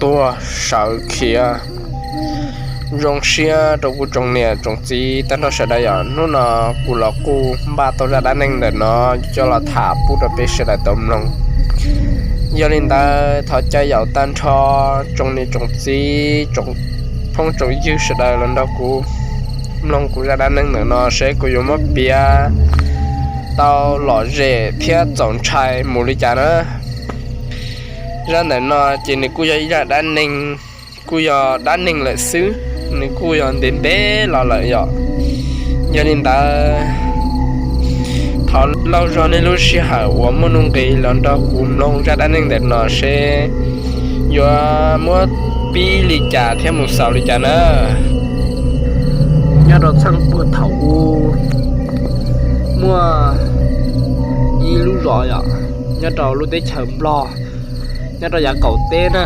tuag sawv khiav. Zoo siab rau kuv tsoom niam tsoom txiv tag nrho sawv daws yom, hnub no kuv los kuj npaj tau zaj dab neeg ntawm no coj los tham pub rau peb sawv daws tau mloog. Yog li ntawd thov caw yaum tag nrho tsoom niam tsoom txiv, tsoom phooj tsoom ywg sawv daws los nrog kuv mloog kuv zaj dab neeg ntawm no seb kuv yuav muab piav tau lom zem thiab txaus ntshai mus li cas na. Zaj ntawm no ces nws kuj yog ib zaj dab neeg, kuj yog dab neeg lawm xwb, nws kuj yog ntev ntev los lawm yom. Yog li ntawd, thov lauj zog nej lub sij hawm uas muaj nuj nqis los nrog kuv mloog zaj dab neeg ntawm no seb yuav muab pib li cas thiab mus xaus li cas na. Nyob rau txheej puag thaum ub, muaj ib lub zos yom, nyob rau lub teb chaws Nplog, nyob rau yav qaum teb na,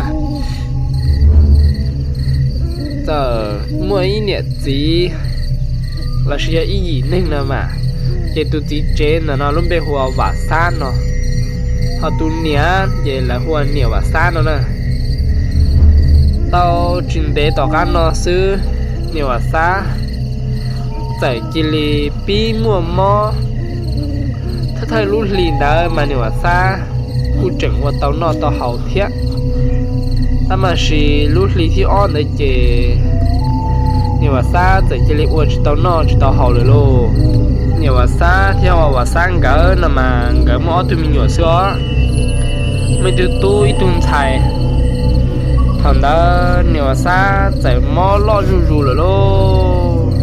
txawm muaj ib niam txiv lossis yog ib yim neeg no mas, ces tus txiv tsev ntawm no lub npe hu ua Vam Xab no, ho tus niam ces lawv hu ua niam Vam Xab no na. Tau tsis ntev tom qab no xwb, niam Vam Xab txawm cia li pib muaj mob. Thawj thawj lub hlis ntawd mas niam Vam Xab kuj tseem ua tau noj tau haus thiab, tab mas sis lub hli thib ob ntawd ces niam Vam Xab txawm cia li ua tsis tau noj tsis tau haus lawm lauj. Niam Vam Xab thiab Vam Xab nkawd no mas nkawd muaj ob tug me nyuam xwb os, muaj ib tug tub ib tug ntxhais. Thaum ntawd niam Vam Xab txawm mob loj zuj zus lawm lauj.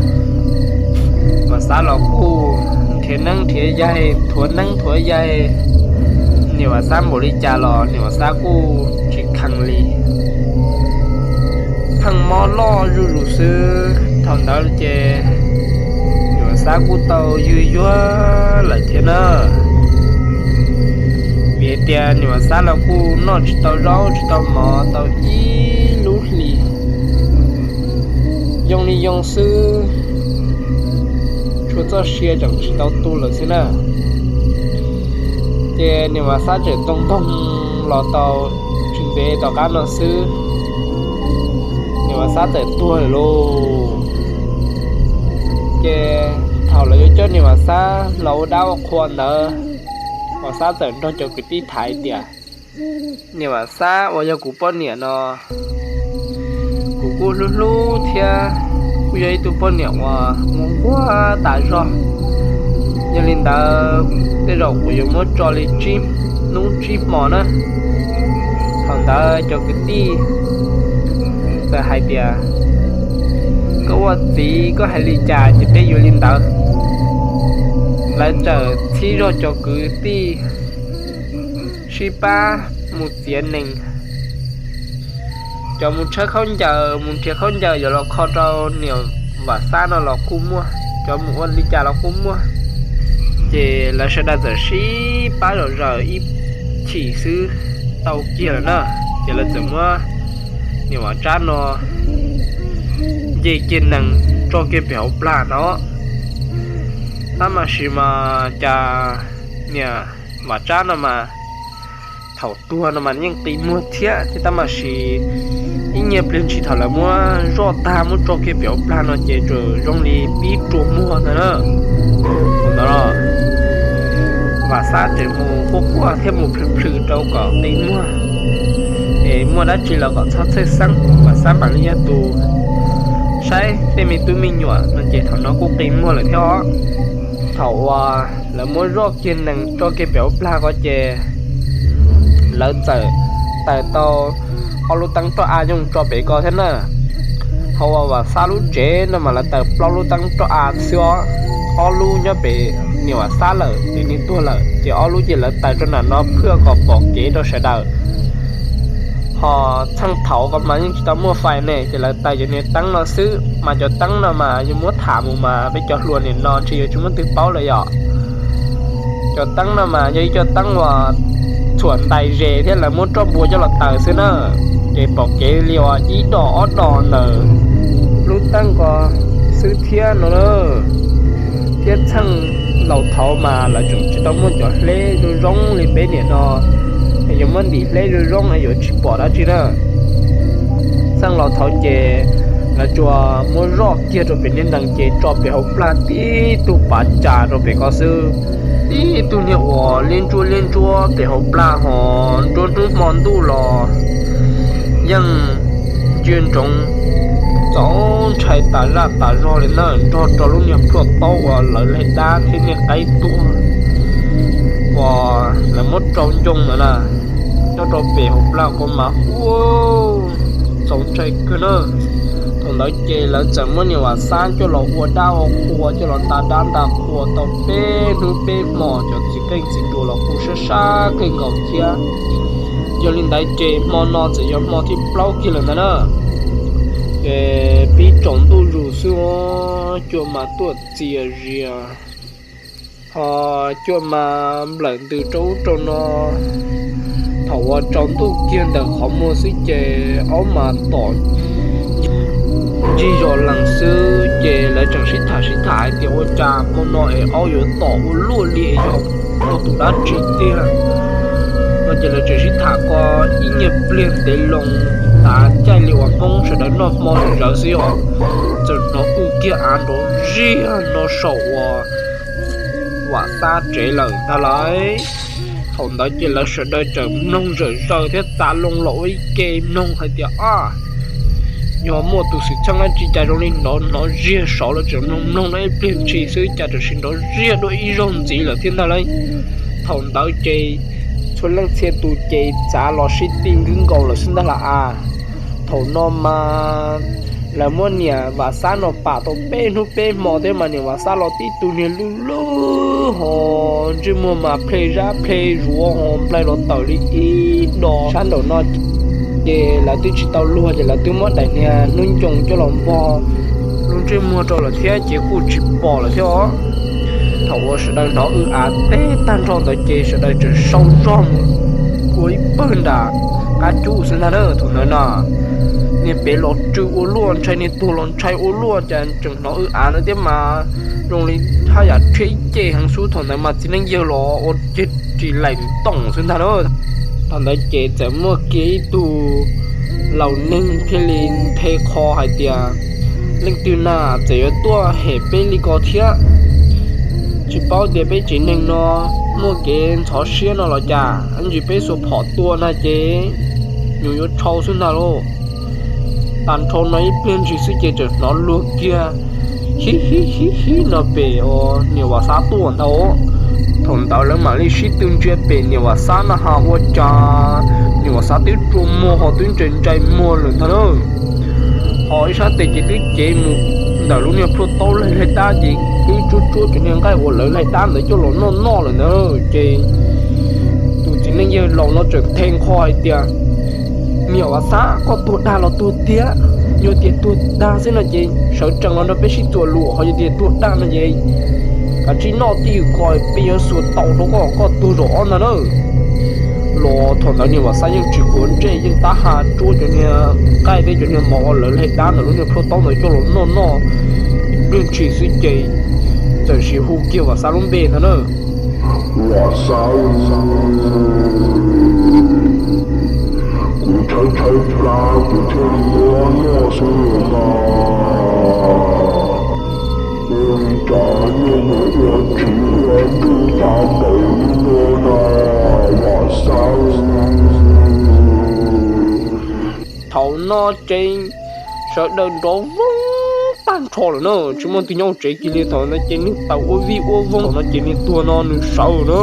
Vam Xab los kuj nrhiav neeb nrhiav yaig, thuav neeb thuav yaig, niam Vam Xab npaum li cas los niam Vam Xab kuj tsis kheev li. Pheej mob loj zuj zus xwb. Thaum ntawd ces niam Vam Xab kuj tau ywg yuag lawm thiab na, vim hais tias niam Vam Xab los kuj noj tsis tau zaub tsis tau mov tau ib lub hli, yoo li yoo xwb, tshuav txoj sia tseem tsis tau tu lawm xwb na. Ces niam Vam Xab tseem ntoo ntoog los tau tsis ntev tom qab no xwb, niam Vam Xab txawm tuag lawm lauj. Ces thaum lawv yuav coj niam Vam Xab los ua dab ua qhua ntawd, Vam Xab txawm nrog cov kwv tij tham hais tias, niam Vam Xab uas yog kuv poj niam no, kuv kuj hlub hlub thiab, kuj yog ib tug poj niam uas nquag tas zog. Yog li ntawd tej zaum kuv yuav muab tso li tsib hnub tsib hmo na. Thaum ntawd cov kwv tij txawm hais tias, koj ua txiv koj hais li cas ces peb yuav li ntawd. Lawv txawm txhib zog cov kwv tij sib pab mus txiav nees, cov mus tshawb khaub ncaws mus nrhiav khaub ncaws yuav los kho rau niam Vam Xab no los kuj muaj, cov mus ua li cas los kuj muaj. Ces lawv sawv daws txawm sib pab zom zaws ib chim xwb tau kiag lawm na. Ces lawv txawm muab niam Vam Tsab no nce kiag nees tso kiag pem hauv plag no. Tab mas sis mas cas niam Vam Tsab no mas thaum tuag no mas yeej qi muag thiab thiab, tab mas sis ib nyuag pliag ntshis thaum lawv muab zoj tag muab tso kiag pem hauv plag no ces tsuas zoo li pib rua muag ntag na. Thaum ntawd Vam Xab tseem mus quaj quaj thiab mus plhws plhws rau kom qi muag, es muaj dab tsi los kom txhob txhawj xeeb, Vam Xab mam li yog tus saib tej me tub me nyuam no ces thaum no kuj qi muag lawm thiab os. Thaum uas lawv muab zoj kiag nees tso kiag pem hauv plag ko ces lawv txawm taws tau ob lub teeb roj av yooj tso pem ko thiab na. Hauv uas Vam Xab lub tsev no mas lawv taws plaub lub teeb roj av xwb os, ob lub nyob pem niam Vam Xab lawm, pem nws tuag lawm, ces ob lub ces lawv taws rau nram no phwaj kom pom kev rau sawv daws. Ho txheej thaum ko mas yeej tsis tau muaj fais ne, ces lawv taws cov niag teeb no xwb, mas cov teeb no mas yus muab tham mus mas peb cov hluas nim no ntshe yuav tsis muaj twg paub lawm yom. Cov teeb no mas yog ib co teeb uas txhuam ntais zes thiab lawv muab roj npua coj los taws xwb na, ces pom kev li uas ib dos ob dos ntawm lub teeb ko xwb thiab no na. Thiab txheej laus thaud mas lawv tseem tsis tau muaj cov hleb zoo zoo li peb nim no, es yuav muab ntim hleb zoo zoo es yuav tsis pom dab tsi na. Txeej los thaum ces lawv tsuas muab zoj kiag rau pem niag nees ces tso pem hauv plag tib tug pav cas rau pem ko xwb. Tib tug niag uas liab ntsuab liab ntsuab pem hauv plag ho nruab hnub hmo ntuj los yeej ntsia ntsoov txaus ntshai tas zaj tas zog li na, nrog rau lub niag plhuaj taub uas lawv laig dab thiab niag qaib tuaj uas lawv muab rau ncoo ntawd na, nyob rau pem hauv plag ko mas ua txaus ntshai kawg na. Thaum ntawd ces lawv txawm muab niam Vam Xab coj los ua dab ua qhua, coj los nta dab nta qhua tau peb hnub peb hmo, cov txiv qeej txiv nruas los kuj sab sab kawg nkaus thiab. Yog li ntawd ces hmo no txawm yog hmo thib plaub kiag lawm ntag na. Ces pib tsaus ntuj zus xwb, cua mas tuaj txias zias, ho cua mas nplawm ntws rau ub rau no. Thaum uas tsaus ntuj kiag ntawm qhov muag xwb ces aub mas tom ncig zos lees xwb, ces lawv tseem sib tham sib tham hais tias ua cas hmo no es aub yuav tom ua luaj li, yog ua tus dab tsi tiag no. Ces lawv tseem sib tham ko ib nyuag pliag ntev loo, tav caij li uas Hmoob sawv daws noj hmo zawv xwb os, txawm hnov u kiag av nrov ziag no saum uas Vam Xab tsev lawm ntag lauj. Thaum ntawd ces lawv sawv daws tseem mloog zawm zaws thiab txav loo los ua ib ke mloog hais tias, Ab, yog muaj tus xwm txheej dab tsi cas zoo li nrov hnov ziag saud. Lawv tseem mloog mloog no ib pliag ntshis xwb cas tam sim nrov ziag dua ib zaug ntxiv lawm thiab ntag lauj. Thaum ntawd ces txhua leej txhia tus ces txav los sib ti nkwb nkaus lawm xwb ntag lauj. Thaum no mas lawv muab niam Vam Xab no pam tau peb hnub peb hmo thiab mas niam Vam Xab los tib tug niag lwj lwj ho ntsej muag mas ple zab ple zuav ho nplaig los tawm li ib do sab nraum no. Ces lawv twb tsis tau luag ces lawv twb muab daim niag hnub ncoo coj los npog lub ntsej muag rau lawm thiab ces kuj tsis pom lawm thiab os. Thaum uas sawv daws hnov w av teb tag nrho ntawd ces sawv daws tseem sau zog mus ua ib pawg nram qab cub xwb ntag na. Thaum ntawd no niag pem los rw ua luaj, ntshai niag tuag los ntshai ua luaj, cas tseem hnov w av no thiab mas zoo li haj yam rhiab ib ce heev xwb. Thaum ntawd mas txiv neej yawg los ua ceg ris laim toom xwb ntag na. Thaum ntawd ces txawm muaj kiag ib tug laus neeg thiaj li nthe qho hais tias, Leej twg na txawm yuav tuaj hem peb li ko thiab? Tsis paub tias peb tsev neeg no muaj kev ntxhov siab no los cas, ntsis peb xuas phom tua na ces nyuam yuav tshau xwb ntag lauj. Tag nrho no ib pliag ntshis xwb ces tseem hnov luag kiag hib hib hib hib no pem uas niam Vam Xab tuaj ntag. Thaum ntawd lawv mam li sib tw ntsia pem niam Vam Xab na has ua cas niam Vam Xab twb tsuas muag ho twb ntsais ntsais muag lawm ntag na. Ho ib sab tes ces twb cev mus ntawm lub niag plhuaj taub laig laig dab ces twb tsuab tsuab cov niag nqaij uas lawv laig dab ntawd coj los noj noj lawm ntag. Ces tus txiv neej yawg laus no tseem nthe qho hais tias, Niam Vam Xab, koj tuag dag los tuag tiag? Yog tias tuag dag xwb no ces sawv tsees los nrog peb sib txuas lus, ho yog tias tuag dag no ces kav tsij noj tij ko, peb yuav xuas tau rau koj, koj tuag zaum ob ntag na. Los thaum ntawd niam Vam Xab yeej tsis quav ntsej, yeej tab has tsuab cov niag nqaij thiab cov niag mov uas lawv laig dab ntawm lub niag plhuaj taub ntawd coj los noj noj. Ib pliag ntshis xwb ces txawm sim hu kiag Vam Xab lub npe ntag na. Vam Xab, kuv tshaib tshaib plab kuv thiaj li muab noj xwb los mas. Ua li cas nyuag mus ua tsiv ua ntuj tas npaum li no na, Vam Xab. Thaum no ces sawv daws nrov voog tag nrho lawm na, tsis muaj twg nyob tsev kiag li. Thaum ntawd ces niag tawm ua vij ua voog, thaum no ces niag tuag no nws sawv na.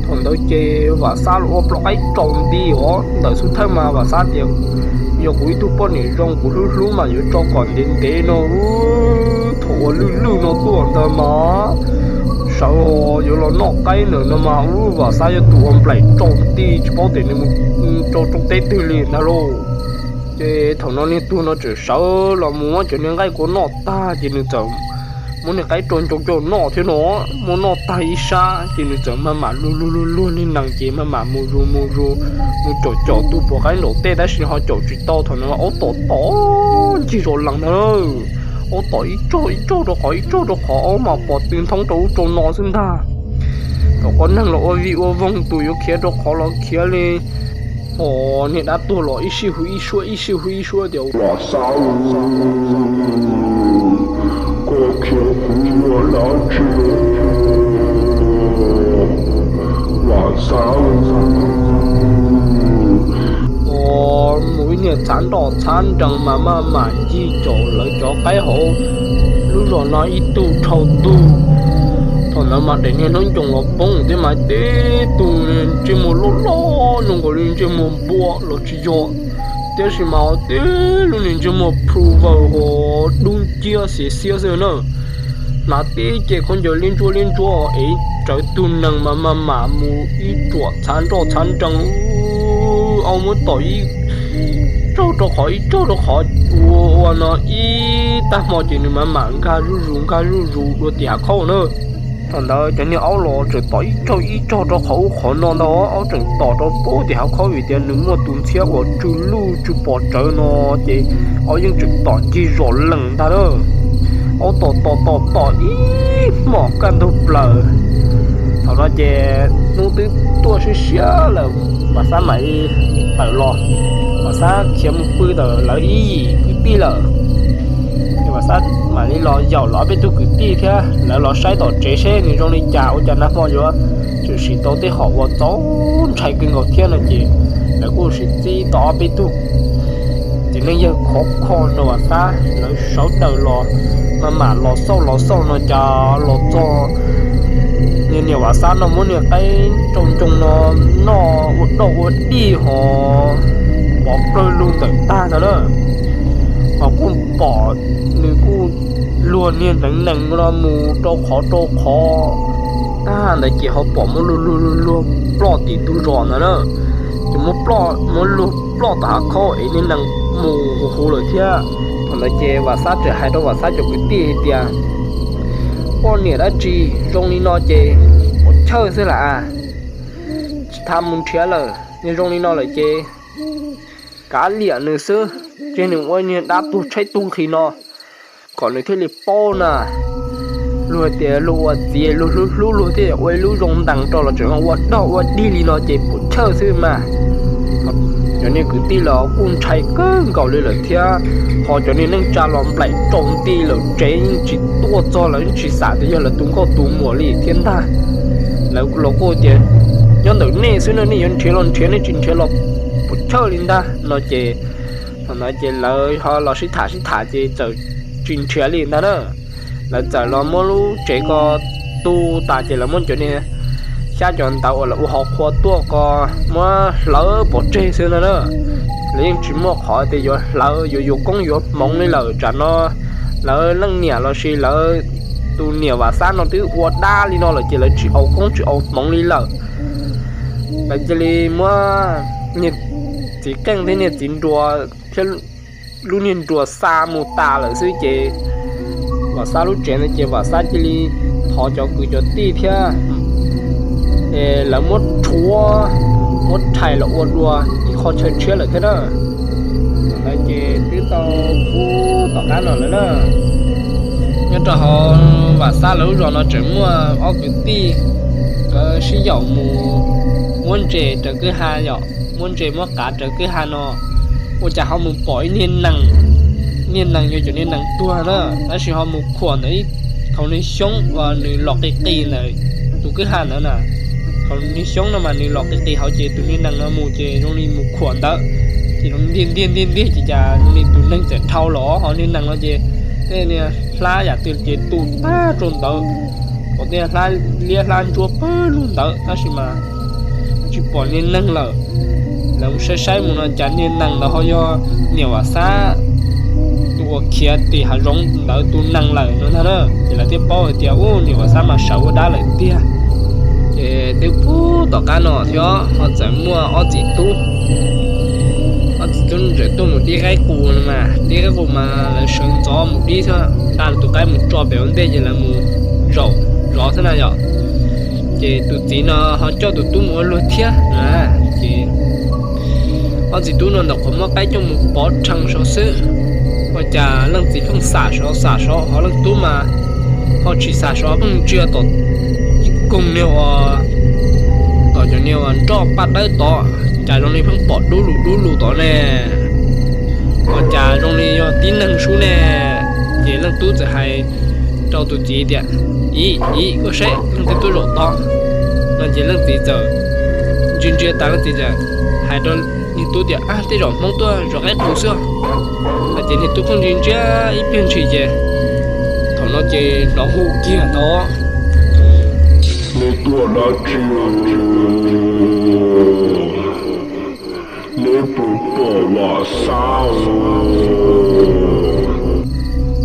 Thaum ntawd ces Vam Xab los ua plob qaib tsaus nti os. Ntawm xub thawj mas Vam Xab tias, Yog kuv ib tug poj niam zoo kuv hlub hlub mas yuav tso kom ntev ntev no. Thaum uas lwj lwj no tuaj ntawd mas sawv yuav los noj qaib ntawm no mas ub, Vam Xab yog tus ua nplaim tsaus nti tsis paub tias nws mus rau rooj teb twg li ntag lauj. Ces thaum no niag tuag no tseem sawv los mus muab cov niag nqaij kua noj tag ces nws txawm muab niag qaib rau ncoo coj noj thiab no. Muab noj tag ib sab ces nws txawm maj mam luag luag luag luag niag nees ces maj mam mus zus mus zus, mus caum caum tus puas qaib nraum tej tab sis ho caum tsis tau. Thaum no aub tom tom ncig zos lees ntag, aub tom ib tsaug ib tsaug rau qhov ib tsaug rau qhov, aub mas pom tw nthoob rau ub rau no xwb ntag. Thaum qhov neeg los ua vij ua voog, tus yuav khiav rau qhov los khiav li, Os, niag dab tuag los ib sij hu ib suab ib sij hu ib suab tias, Vam Xab, koj khiav kuv ua dab tsi? Vam Xab, os, mus ib niag txhav nroj txhav nrees mas maj mam ncig caum lawv cov qaib hauv lub zos no ib tug dhau tug. Thaum ntawd mas daim niag hnub ncoos los poob thiab mas tib tug ntsej muag loj loj zoo nkaus li ntsej muag npua los tsis yog, tiam sis mas tib lub niag ntsej muag plhu vawm ho dub nciab xiav xiab xwb na. Hnav tib ce khaub ncaws liab ntsuab liab ntsuab es rawv tug nees mas maj mam mus ib ruam txhav nroj txhav nrees, aub muab tom ib tsaug rau qhov ib tsaug rau qhov, ua ua no ib tag hmo ces nws mam mam nkag zuj zus nkag zuj zus dua tim hav khaub na. Thaum ntawd cov niag aub los tseem tom ib tsaug ib tsaug rau qhov ub qhov no ntag, aub tseem tom rau pem tim hav khaub vim tias nws muaj tus ntxhiab uas tsw luj tsw pom tsawv no ces aub yeej tseem tom ncig zom lees ntag na. Aub tom tom tom tom ib hmos kaj ntug plaws. Thaum no ces hnub twb tuaj siab siab lawm, Vam Xab mam li tawm los, Vam Xab khiav mus pw ntawm lawv ib yim kwv tij lawm. Ces Vam Xab mam li los yaum lawv ob peb tug kwv tij thiab lawv los saib tom tsev seb nws zoo li cas, ua cas nag hmo yuav tshwm sim tau tej hom uas txaus ntshai kawg nkaus thiab no ces lawv kuj sib txib tau ob peb tug txiv neej yawg khov kho nrog Vam Xab, lawv sawv daws los mas mam los xauj los xauj no cas los txog niag niam Vam Xab no muab niag qaib rau ncoo no noj ua doj ua dij ho pov plawg lug ntawm tag ntag na. Ho kuj pom nws kuj luag niag hneev nees no mus rau qhov rau qhov tag ntawd ces ho pom muab luag luag luag luag ploj tim ntug zos ntawd na. Ces muab ploj muab luag ploj tom hav khaub es niag nees mus huv huv lawm thiab. Thaum ntawd ces Vam Xab txawm hais rau Vam Xab cov kwv tij hais tias, Poj niam dab tsi zoo li no ces puas chawj xwb las, tsis tham mus nrhiav lawm, nws zoo li no lawm ces kav liam nws xwb, tseg nws ua niag dab tuag tshaib tuag nqhis no kom nws thiaj li paub na. Luag tias luag ua txiv luag hlub hlub luag thiaj ua ib lub zoo ntees rau los tseem ua dog ua dig li no ces puas chawj xwb mas. Cov niag kwv tij los kuj ntshai kawg nkaus li lawm thiab, ho cov niag neej tsa los nplaim rau nti lawm tsev yeej tsis tuaj txog, lawv yeej tsis xam tias yog lawv tus nkauj tus muam li thiab ntag. Lawv los kuj tias, Nyob ntawm nej xwb no, nej yuav nrhiav los nrhiav, nej tsis nrhiav los puas chawj li ntag no ces thaum ntawd ces lawv ho los sib tham sib tham ces txawm tsis nrhiav li ntag na. Lawv txawm los muab lub tsev ko tu tas ces lawv muab cov niag xyab cov ntawv uas lawv ua hauv qhua tuaj ko muab hlawv pov tseg xwb ntag na. Lawv yeej tsis muaj qhov tias yuav hlawv yuav yuav koob yuav hmoov li lawm, tsam no lawv leej niam los sis lawv tus niam Vam Xab no twb ua dab li no lawm ces lawv tsis au koob tsis au hmoov li lawm. Lawv cia li muab niag txiv qeej thiab niag txiv nruas thiab lub niag nruas xa mus tas lawm xwb ces Vam Xab lub tsev ntawd ces Vam Xab cia li thov cov kwv cov tij thiab lawv muab rhuav, muab rhais los ua dua ib qho chaw tshiab lawm thiab na. Thaum ntawd ces twb tau pub tom qab no lawm na. Nyob rau hauv Vam Xab lawv lub zos no tseem muaj ob kwv tij, nkawd sib yaum mus muab ntses raws kwj ha yom, muab ntses muab qav raws kwj ha no, ua cas ho mus pom ib niag nees, niag nees yog cov niag nees tuag na, tab sis ho mus khuam ntawm ib qhov niag xyoob uas nws los qis qis ntawm tus kwj ha ntawd na. Qhov niag xyoob no mas nws los qis qis hauv ces tus niag nees no mus ces zoo li mus khuam ntawd, ces ntiag ntiag ntiag ntiag ces cas zoo li tus neeg txawm dhau los ho niag nees no ces tej niag hlab yam twg ces tu tag rau ntawd, pom tej hlab liab hlab ntsuab pawg lug ntawd tab sis mas tsis pom niag neeg lawm. Lawv saib saib mus no cas niag nees ntawd ho yog niam Vam Xab tus uas khiav tim hav zoov ntawd tus nees lawm no ntag na. Ces lawv thiaj paub hais tias ub, niam Vam Xab mas sawv ua dab lawm tiag. Ces twb pub tom qab no thiab ho txawm muaj ob txiv tub, ob txiv tub txawm tuaj mus dib qaib qus no mas, dib qaib qus mas lawv sawv ntxov mus dib thiab, nqa tus qaib mus tso pem ua ntej ces lawv mus zaum zov thiab na yom. Ces tus txiv no ho coj tus tub mus ua luag thiab na. Ces ob txiv tub no ntawm qhov muab qaib coj mus pov rhees saud xwb, ua cas leej txiv pheej xam saud xam saud, ho leej tub mas ho tsis xam saud, pheej ntsia tom ib koog niag uas tom cov niag uas nroj paj dawb tod, cas zoo li pheej pom dub lug dub lug tod ne? Ua cas zoo li yog tib neeg sub ne? Ces leej tub txawm hais rau tus txiv tias, Iv, iv, koj saib leej twg tuaj zaum tod no. Ces leej txiv txawm ntsia ntsia tas, leej txiv txawm hais rau niag tub tias, Ab, tej zaum Hmoob tuaj zov qaib qus xwb. No ces niag tub pheej ntsia ntsia ib pliag ntshis ces thaum no ces hnov hu kiag tod, Neb tuaj dab tsi? Neb puas pom Vam Xab os?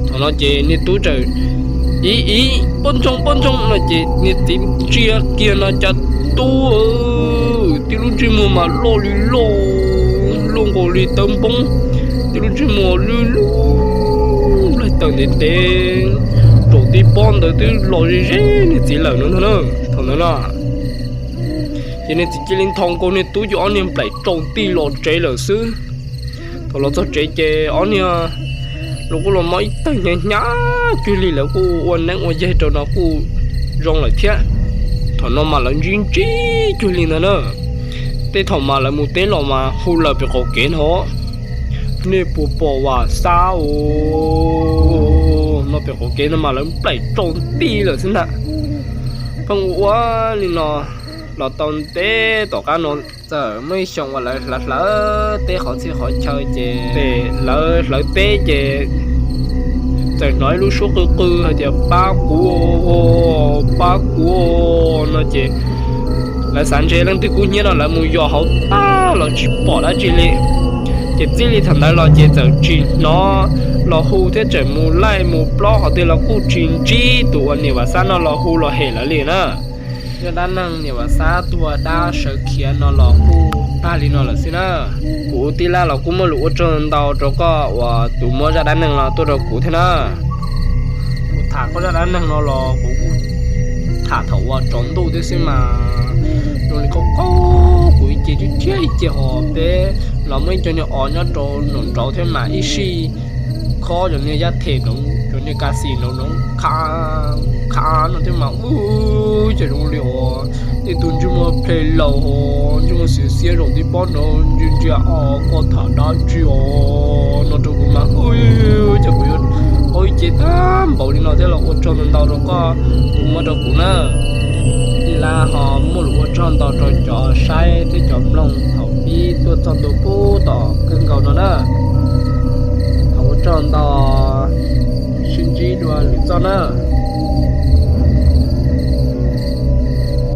Thaum no ces niag tub txawm, Iv, iv, pob ntsoog, pob ntsoog no ces niag txiv ntsia kiag no cas tub, tib lub ntsej muag mas loj li loj, loj nkaus li tawb npoob, tib lub ntsej muag lub lub nplaig tawm ntev ntev, zaum tib pob ntawd twb los ze ze niag txiv lawm no ntag na. Thaum ntawd na ces niag txiv cia li nthos nkaus niag tub ces ob niag nplaim rau tij los tsev lawm xwb. Thaum los txog tsev ces ob niag los kuj los mob ib tawg hnyav hnyav cuag li, lawv kuj ua neeb ua yaig rau no kuj zoo lawm thiab. Thaum no mas lawv ntsib ntsib cuag li ntag na. Tej thaum mas lawv mus teb los mas hu lawm pem qaum kev no, Nej puas pom Vam Xab os? No pem qaum kev no mas lawv nplaim rau tij lawm xwb ntag. Pheej ua ua li no los tau ntev tom qab no, txawm muaj ib xyoo uas lawv hlawv hlawv teb qhov txhia qhov chaw ces, lawv hlawv teb ces txawm hnov ib lub suab qw qw hais tias, Pab kuv, pab kuv no ces lawv xav ntshe leej twg kub hnyiab no lawv mus yos hauv tag los tsis pom dab tsi li. Ces txij li thaum ntawd los ces txawm tsis hnov los hu thiab, txawm mus laij mus plob qhov twg los kuj tsis ntsib tus uas niam Vam Xab no los hu los hem lawv li na. Zaj dab neeg niam Vam Xab tuag dab sawv khiav no los kuj tag li no lawm xwb na. Kuv tij laug los kuj muaj lus ua tsaug ntau rau koj uas tus muab zaj dab neeg no tuaj rau kuv thiab na. Kuv tham koj zaj dab neeg no los kuv kuj tham thaum uas tsaus ntuj thiab xwb mas zoo li koj qab kuv ib ce thiab ib ce hos peb los muaj ib co niag os nyob rau nraum nraud thiab mas ib sij khob cov niag yaj them nraud, cov niag ka xis nraud nraud kha kha no thiab mas ub, cas zoo li uas tej tug ntsej muag ple laus, ntsej muag xiav xiav zaum tib pob nraud ntsia ntsia os, koj tham dab tsi os no rau kuv mas ub, cas kuv yuav qab ib ce tag npaum li no thiab los ua tsaug ntau ntau rau koj tus muab rau kuv na. Tij laug ho muaj lus ua tsaug ntau rau cov saib thiab cov mloog thaum pib tuaj txog ntua pub tom kawg nkaus no na.